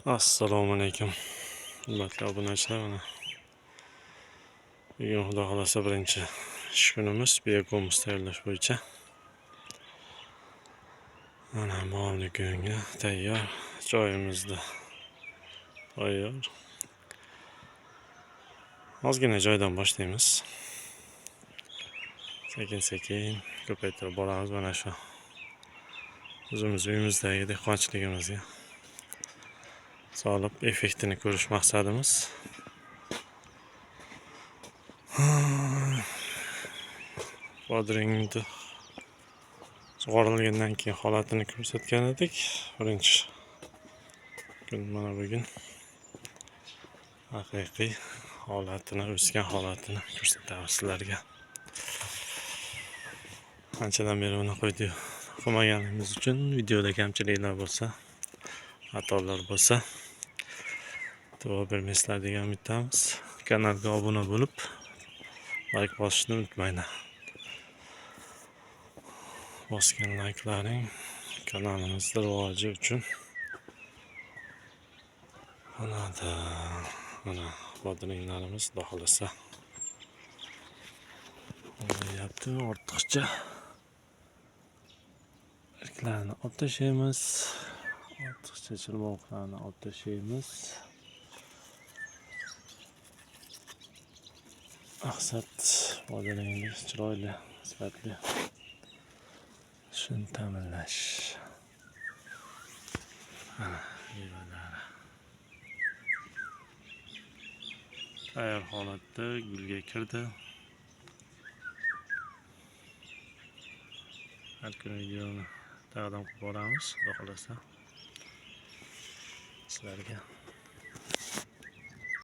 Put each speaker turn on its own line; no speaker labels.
Assalomu alaykum, hurmatli obunachilar. Mana bugun, xudo xohlasa, birinchi ish kunimiz biogumus tayyorlash bo'yicha. Mana molni kunga tayyor, joyimizda tayyor. Ozgina joydan boshlaymiz, sekin sekin ko'paytirib boramiz. Mana shu o'zimiz uyimizdagi dehqonchiligimizga solib, effektini ko'rish maqsadimiz. Bodringni sug'orilgandan keyin holatini ko'rsatgan edik birinchi kun. Mana bugun haqiqiy holatini, o'sgan holatini ko'rsatamiz sizlarga. Anchadan beri bunaqa video qilmaganimiz uchun videoda kamchiliklar bo'lsa, xatolar bo'lsa, e'tibor bermaysizlar degan umiddamiz. Kanalga obuna bo'lib, layk bosishni unutmanglar. Bosgan layklaring kanalimizni rivoji uchun bo'ladi. Mana bodringlarimiz, xudo xohlasa, bo'lyapti. Ortiqcha irklarni olib tashlaymiz, ortiqcha chilmoqlarni olib tashlaymiz. Maqsad bodringni chiroyli, sifatli shuni ta'minlash. Mana mevalari tayyor holatda gulga kirdi. Har kuni videoni taqdim qilib boramiz, xudo xohlasa, sizlarga.